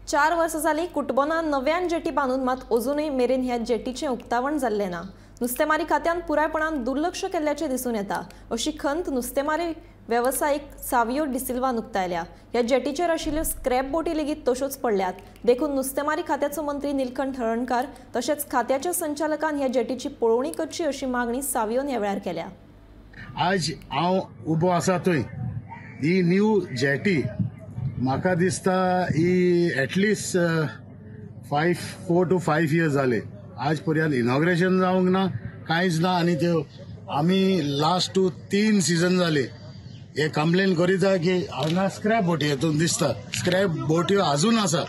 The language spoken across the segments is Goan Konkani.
4 वर्सां जालीं कुटबोना नव्यान जेटी बांदून मात अजूनय मेरेन ह्या जेटीचें उक्तावण जाल्लें ना. नुस्तेमारी खात्यान पुरायपणान दुर्लक्ष केल्ल्याचें दिसून येता अशी खंत नुस्तेमारी वेवसायीक सावियो डिसिल्वान उक्तायल्या. ह्या जेटीचेर आशिल्ल्यो स्क्रॅप बोटी लेगीत तश्योच पडल्यात. देखून नुस्तेमारी खात्याचो मंत्री निलकंठ हळर्णकार तशेंच खात्याच्या संचालकान ह्या जेटीची पळोवणी करची अशी मागणी सावियोन ह्या वेळार केल्या. आज हांव उबो आसा थंय ही न्यू जेटी म्हाका दिसता ही एटलिस्ट 4 to 5 years जाले आज पर्यंत इनॉग्रेशन जावंक ना, कांयच ना. आनी त्यो आमी लास्ट 2-3 सीजन जाले हे कंप्लेन करीता की हांगा स्क्रॅप बोटी हेतून दिसता स्क्रॅप बोट्यो अजून आसा.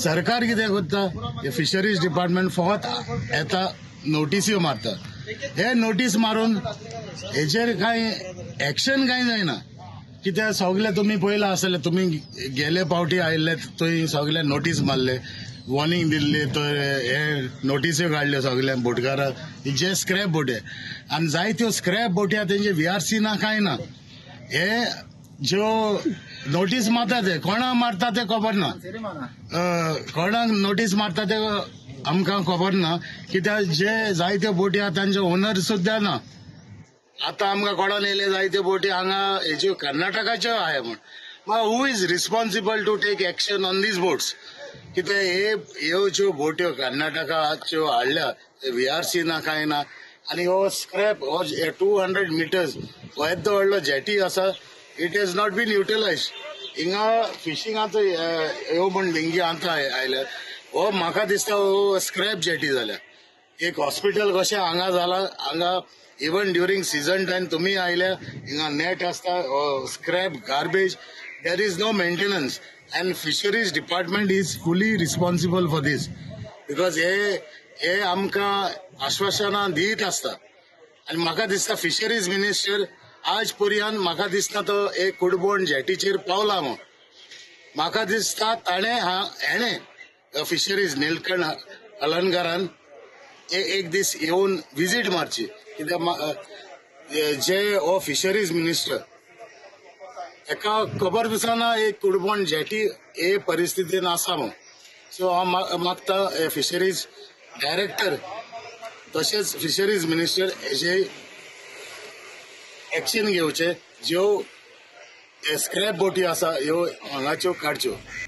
सरकार कितें करता, हे फिशरीज डिपार्टमेंट फकत येता नोटीस्यो मारता. हे नोटीस मारून हेचेर कांय एक्शन कांय जायना. कित्याक सगळे तुमी पळयलां आसतलें, तुमी गेले पावटी आयिल्ले थंय सगळे नोटीस मारले, वॉर्निंग दिल्ली, थंय हे नोटिस्यो काडल्यो सगळ्या बोटकारांक जे स्क्रॅप बोटी. आनी जायत्यो स्क्रॅप बोटी आहा तेंचे VRC ना कांय ना. हे ज्यो नोटीस मारता ते कोणाक मारता ते खबर ना, कोणाक नोटीस मारता ते आमकां खबर ना. कित्याक जे जायत्यो बोटी आहा तांचे ओनर सुद्दां ना. आतां आमकां कोणाक येयले जायत्यो बोटी हांगा हेज्यो कर्नाटकाच्यो आहा म्हूण. मागीर who is responsible to take action on these boats? कित्याक हे ह्यो ज्यो बोट्यो कर्नाटकाच्यो हाडल्या VRC ना कांय ना. आनी हो स्क्रॅप हो 200 मिटर्स हो येदो व्हडलो जेटी आसा, it has not been utilise. हिंगा फिशिंगाचो ह्यो म्हण लिंगी आतां आयल्या हो म्हाका दिसता हो स्क्रॅप जेटी जाल्या. एक हॉस्पिटल कशें हांगा जाला, हांगा इवन ड्युरींग सीजन टायम तुमी आयल्या हिंगा नेट आसता, scrap garbage, there is no maintenance. And fisheries department is fully responsible for this because हे आमकां आश्वासनां दीत आसता. आनी म्हाका दिसता फिशरीज मिनिस्टर आज पर्यंत म्हाका दिसता तो एक कुडबोण जेटीचेर पावला म्हूण. म्हाका दिसता ताणें हेणें फिशरीज निलकंठ हळर्णकारान एक दीस येवन विजीट मारची. कित्याक जे हो फिशरीज मिनिस्टर एका खबर दिसना एक कुडबोण जेटी हे परिस्थितीन आसा म्हूण. सो हांव मागता फिशरीज डायरेक्टर तशेंच फिशरीज मिनिस्टर हेजे एक्शन घेवचे, ज्यो स्क्रॅप बोटी आसा ह्यो हांगाच्यो काडच्यो.